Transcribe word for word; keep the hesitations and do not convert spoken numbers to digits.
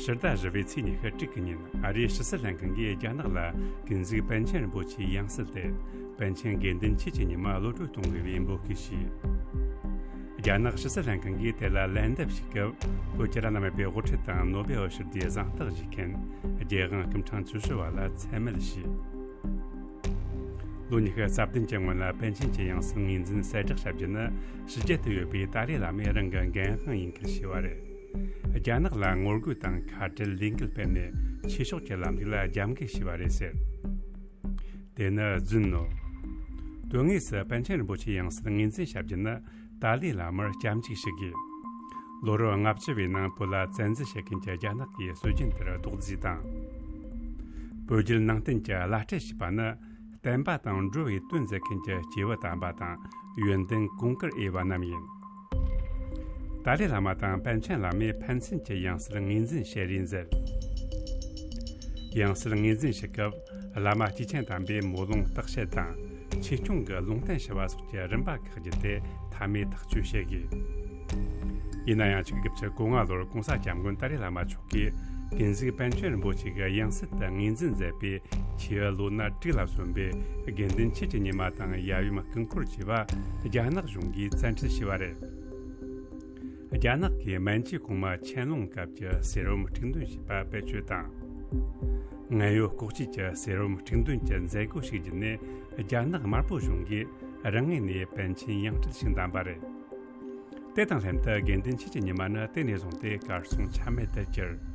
ཕྱི་ཟླ་བཞི་པའི་ཚེས་ཉི་ཤུ་དྲུག་གི་ཉིན། ཨ་རིའི་ཕྱི་སྲིད་ལྷན་ཁང་གིས་རྒྱ་ནག་ལ་ཀུན་གཟིགས་པཎ་ཆེན་རིན་པོ་ཆེའི་ཡང་སྲིད་དེ། པཎ་ཆེན་དགེ་འདུན་ཆོས་ཀྱི་ཉི་མ་གློད་གྲོལ་གཏོང་དགོས་པའི་འབོད་སྐུལ་བྱས། རྒྱ་ནག་ཕྱི་སྲིད་ལྷན་ཁང་གིས་དེ་ལ་ལན་འདེབས་ཞུས་སྐབས། བོད་ཀྱི་བླ་ན་མེད་པའི་དབུ་ཁྲིད་དང་ནོ་བེལ་ཞི་བདེའི་གཟེངས་རྟགས་བཞེས་མཁན་རྒྱལ་དབང་སྐུ་ཕྲེང་བཅུ་བཞི་བ་ལ་མཚན་སྨད་བྱས། ལོ་ཉི་ཤུ་རྩ་བདུན་གྱི་སྔོན་ལ་པཎ་ཆེན་གྱི་ཡང་སྲིད་ངོས་འཛིན་གསལ་བསྒྲགས་བྱ་རྒྱུ་ནི། ཕྱི་རྒྱལ་དུ་ཡོད་པའི་ཏཱ་ལའི་བླ་མས་རང་གི་འགན་དབང་ཡིན་ཁུལ་བྱས་པ་རེད། རྒྱ་ནག་ལ་ངོ་རྒོལ་དང་ཁ་བྲལ་ལས་འགུལ་སྤེལ་ནས། ཆོས་ཕྱོགས་ཀྱི་ལམ་ལུགས་ལ་རྒྱབ་འགལ་བྱས་པ་རེད་ཟེར། དེ་ནི་རྫུན་ནོ། དོན་དངོས་སུ་པཎ་ཆེན་རིན་པོ་ཆེའི་ཡང་སྲིད་ངོས་འཛིན་བྱ་རྒྱུ་ནི། ཏཱ་ལའི་བླ་མར་སྐྱབས་འཇུག་ཞུ་དགོས། ལོ་རབས་ལྔ་བཅུ་བའི་ནང་བོད་ལ་བཙན་འཛུལ་བྱེད་མཁན་གྱི་རྒྱ་ནག་གི་སྲོལ་རྒྱུན་དེར་རྡོག་རྫིས་དང་། བོད་བརྒྱུད་ནང་བསྟན་གྱི་བླ་སྤྲུལ་ཞེས་པ་ནི། བསྟན་པ་དང་འགྲོ་བའི་དོན་མཛད་མཁན་གྱི་སྐྱེས་བུ་དམ་པ་དང་། ཡོན་ཏན་གོང་བཀུར་འོས་པ་རྣམས་ཡིན། ཏཱ་ལའི་བླ་མ་དང་པཎ་ཆེན་བླ་མས་ཕན་ཚུན་གྱི་ཡང་སྲིད་ངོས་འཛིན་བྱེད་རེས་མཛད། ཡང་སྲིད་ངོས་འཛིན་བྱེད་སྐབས། བླ་མ་སྐྱེས་ཆེན་དམ་པས་མོ་ལུང་བརྟག་དཔྱད་དང་། ཆོས་སྐྱོང་གི་ལུང་བསྟན་ཞུ་བ་སོགས་ཀྱི་རིམ་པ་ཁག་བརྒྱུད་དེ་མཐའ་མའི་ཐག་གཅོད་བྱེད་དགོས། ཡིན་ན་ཡང་། ཆིག་སྟོང་དགུ་བརྒྱ་གོ་ལྔ་ལོར་༸གོང་ས་༸སྐྱབས་མགོན་ཏཱ་ལའི་བླ་མ་མཆོག་གིས་ཀུན་གཟིགས་པཎ་ཆེན་རིན་པོ་ཆེ་གི་ཡང་སྲིད་དུ་ངོས་འཛིན་མཛད་པའི་ཆེས་ལོ་ན་དྲུག་ལ་སོན་པའི་དགེ་འདུན་ཆོས་ཀྱི་ཉི་མ་དང་ཡབ་ཡུམ་སྐུ་འཁོར་བཅས་པ་རྒྱ་ནག་གཞུང་གིས་བཙན་ཁྲིད་བྱས་པ་རེད། རྒྱ་ནག་གིས་མན་ཇུའི་གོང་མ་ཆན་ལུང་སྐབས་ཀྱི་གསེར་བུམ་དཀྲུག་འདོན་བྱས་པ་བེད་སྤྱོད་དང་། ངན་གཡོ་ལྐོག་བཅོས་ཀྱི་གསེར་བུམ་དཀྲུག་འདོན་གྱི་མཛད་སྒོ་ཞིག་བརྒྱུད་ནས། རྒྱ་ནག་དམར་པོ་གཞུང་གིས་རང་ངོས་ནས་པཎ་ཆེན་ཡང་སྤྲུལ་ཞིག་བདམས་པ་རེད། དེ་དང་ལྷན་དུ་དགེ་འདུན་ཆོས་ཀྱི་ཉི་མ་ནི་དེ་ནས་བཟུང་སྟེ་གར་སོང་ཆ་མེད་དུ་གྱུར།